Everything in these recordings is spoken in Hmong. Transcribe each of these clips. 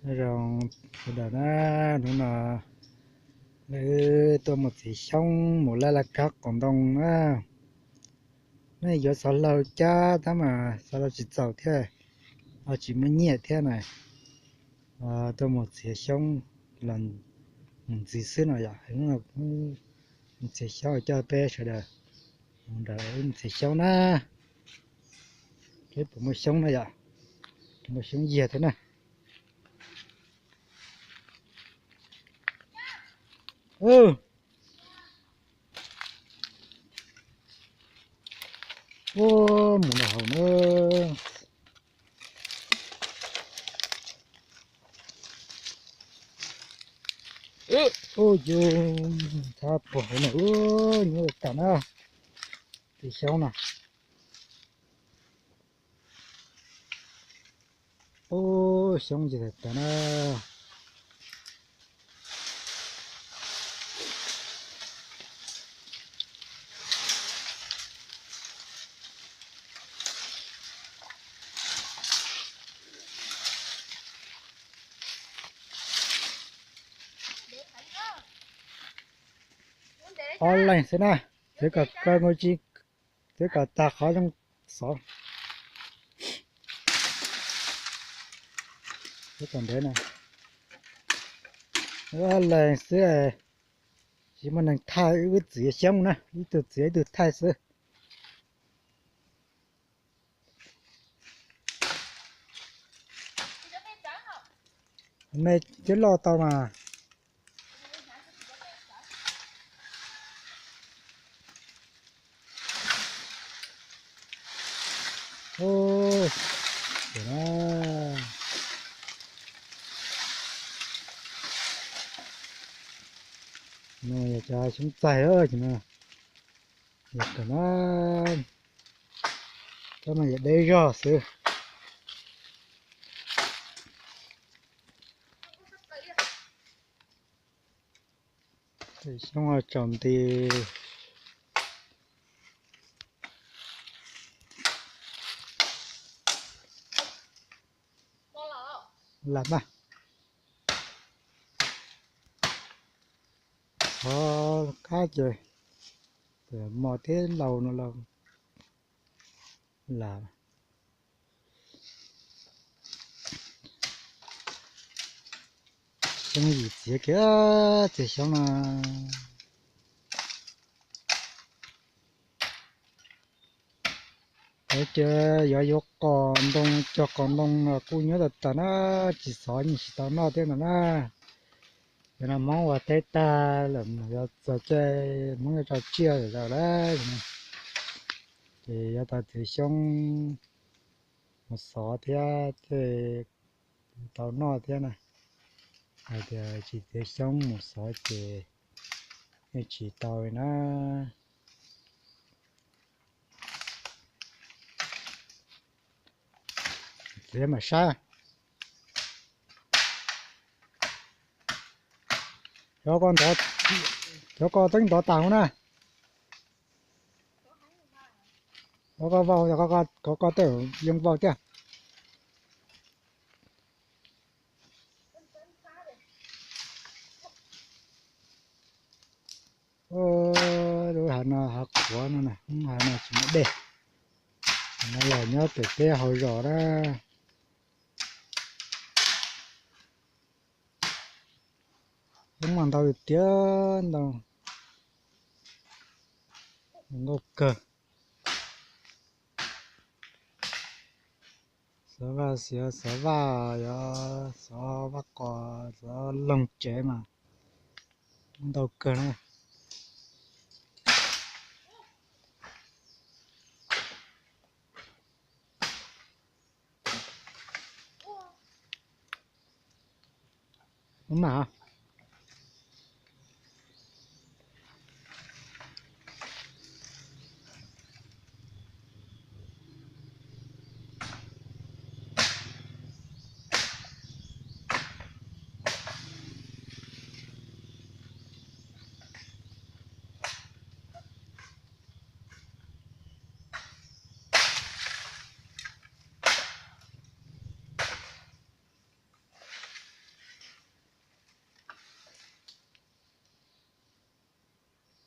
Nyob zoo sawv daws na, hnub no lawv tuaj mus txiav xyoob mus laj laj kab qos ntoo na. Nej yuav xov laug cab tab mas xov laug tsis txaus thiab, ho tsis muaj nyiaj thiab na. Tuaj mus txiav xyoob los mus ntxiv xwb no yom. Mus txiav xyoob coj peb sawv daws mus nrog wb mus txiav xyoob na. Seb puas muaj xyoob na yom, muaj xyoob yiag thiab na. Ua, mus nram haus na. Ua, yus txhob puag hauv na, ua, nyob tag na, txiav xyoob no. Ub, xyoob ntsis tag tag na. Ob leeg xwb na, txwv kom kaw nkaus tsis, txwv kom tag qhov zoo xov. Txwv kom ntev na. Ob leeg xwb, tsis muaj neeg thaij, wb txiav xyoob na, ib tug txiav ib tug thaij xwb. Me cov loj tau mas. No yog cov xyoob txaij, yog no, cov no yog deb zog xwb. Xyoob tsaus nti. Lam mas, xov kab ces mos thiab laus no los lam. Xyoob yim txiav kiag, txiav xyoob no. Lawv ces yog yuav qos ntoo, cog qos ntoo los kuj nyob tag tag na, tsis xov yeej tsis tau noj thiab no na. Cov no Hmoob ua teb tag lawm, yog txog caij Hmoob yuav tso tsiaj lawm lawm, ces yuav tau txiav xyoob mus xov thiab thiaj tau noj thiab na. Hais tias tsis txiav xyoob mus xov ces yeej tsis tau li na. Txiav mas saib. Cov ko ntov, cov ko teeb ntov tas huv na. Cov ko vau, cov ko tej yeej vau tiag. Lub hav no hav qhuav no, hav no tsis muaj dej. Hav no los nyob pem peb hauv zos na. Yeej mas ntau tiag, ntau, nkauj kawg. Xov vaj, xov vaj, xov vaj qos, xov loog tsev mas ntau kawg na. Ub mas.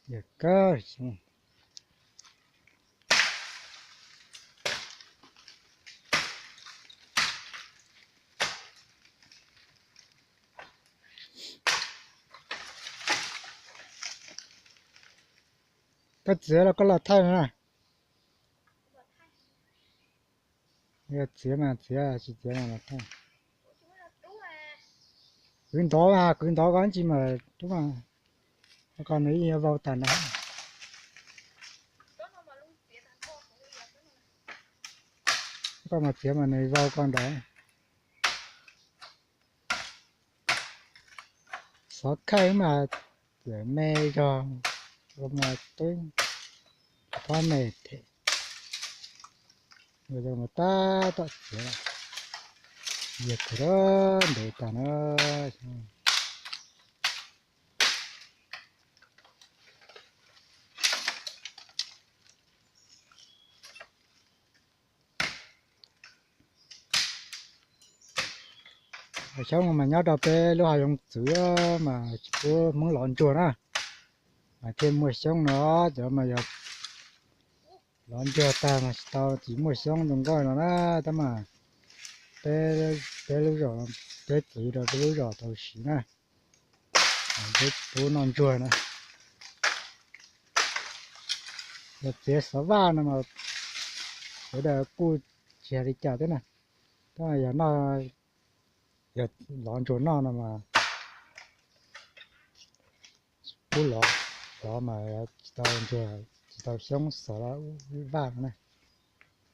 Yog kawg. Koj txiav los koj los thaij na? Yog txiav mas txiav, tsis txiav mas los thaij. Kwv ntov mas kwv ntov, koj tsis mas rub mas, koj nws yeej vau tag nrho. Koj mas txiav mas nws vau koj nrad. Xov khaij mas txiav me zog, mas tub, pob me them, mus tab tom txiav, yog kawg ntev tag na. Hav xyoob no mas nyob rau peb lub hav zoov txwv mas tsis pub Hmoob lov ntsuag na, mas thiaj muaj xyoob no. Cov mas yog lov ntsuag tag mas tsis tau, tsis muaj xyoob zoo nkauj no na. Tab mas peb, peb lub zos, peb txwv rau peb lub zos tau siv na, peb pub noj ntsuag na. Yog txiav xov vaj no mas sawv daws kuj tsis hais li cas thiab na. Tab mas yog noj, yog lov ntsuag noj no mas pub lov, lov mas tsis tau ntsuag, tsis tau xyoob xov vaj no na.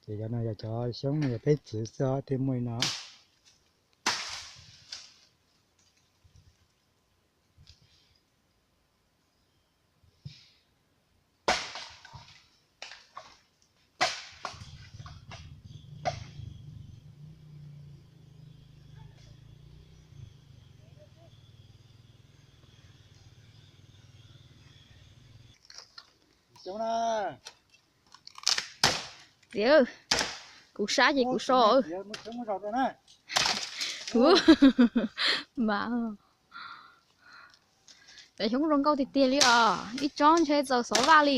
Ces cov no yog cov xyoob yog peb txwv xwb thiaj muaj li no. Txiv, kuv sab ces kuv so. Mas cov xyoob zoo nkauj tiag tiag li os, ib tsob ntshe txaus xov vaj li.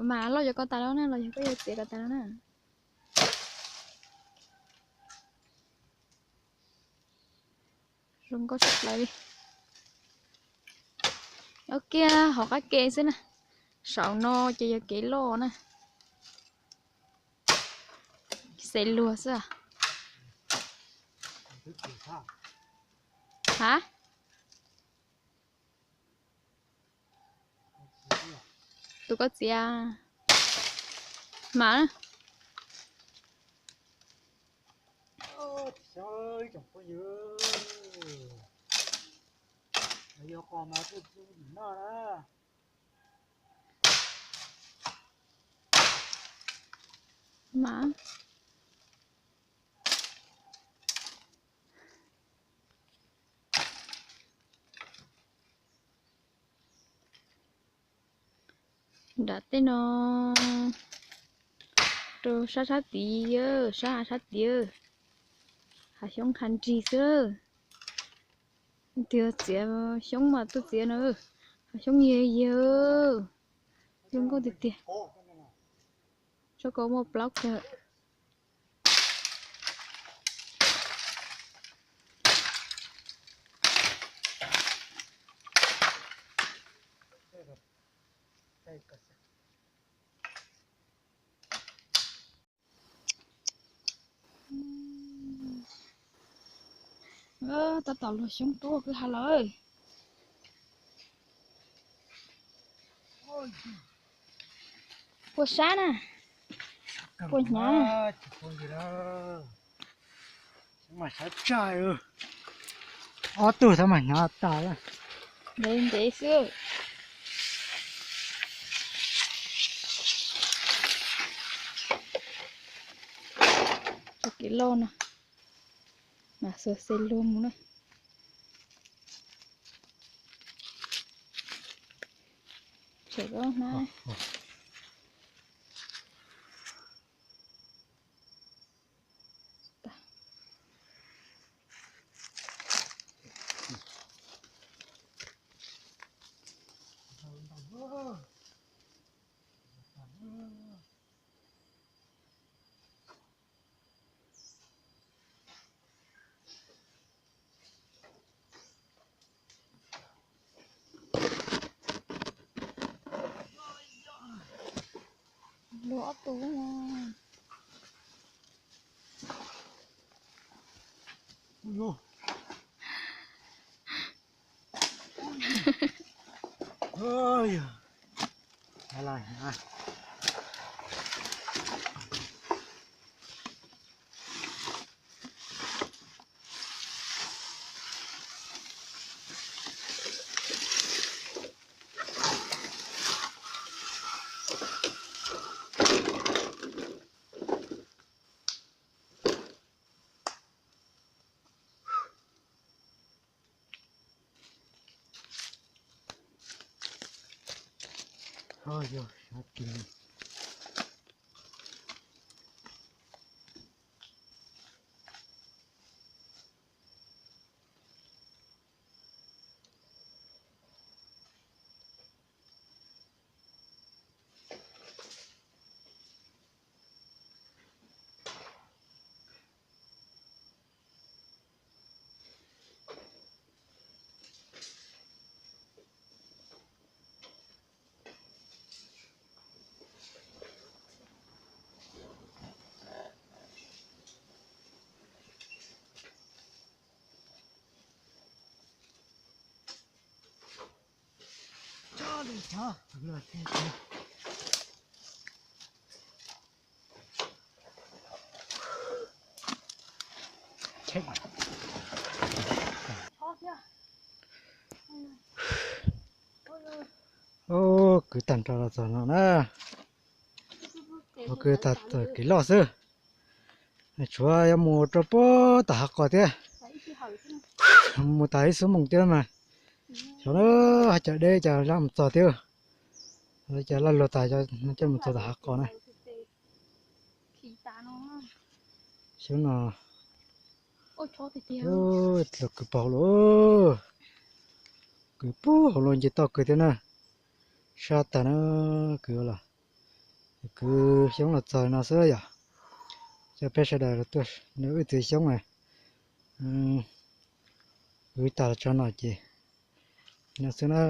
Mas los yog koj tas lawm na, los yog koj yuav txiav koj tas lawm na. Zoo nkauj tshaj plaws li. Ob kiag hauv qab ke xwb na, saum no ces yog kev loj na. Xes luag xwb. Hav, tus koj txiav mas. Mas nram tej no rau sab sab tid, sab sab tid, hav xyoob hav nrig xwb. Tiag txiav xyoob mas tuaj txiav na, hav xyoob yag yag, zoo nkauj tiag tiag. Tso kom muaj plaub kawg. Tab tom luag xyoob tuaj kwj ha lawm. Kua sab na, kua hnyav. Mas sab tsaj, ob tug thaum mas hnyav tas lawm. Ntev ntev xwb. Tus kev loj no, mas xuas xe luag mus na. Tsam koj hnab. Ob tug. Kwv tag nrho los txog no na, ua kwv tag kev loj xwb. Tshuav yuav mus rau puag tom hav qos thiab, mus tas ib xuab moos thiab mas. Xyov na, hav cawm deb cas laj mus txog thiab, cas laj luag tas coj mus txog tom hav qos na. Xyov no, los kwv puag hauv los, kwv puag hauv los nce toj kwv thiab na. Sab tag na, kwv los, kwv Xyoob los txog no xwb yom. Coj peb sawv daws los tuaj nrog wb txiav Xyoob, kwv tag los txog no ces no xwb na,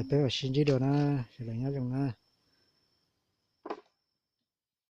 peb mam sib ntsib dua na, sawv daws nyob zoo na.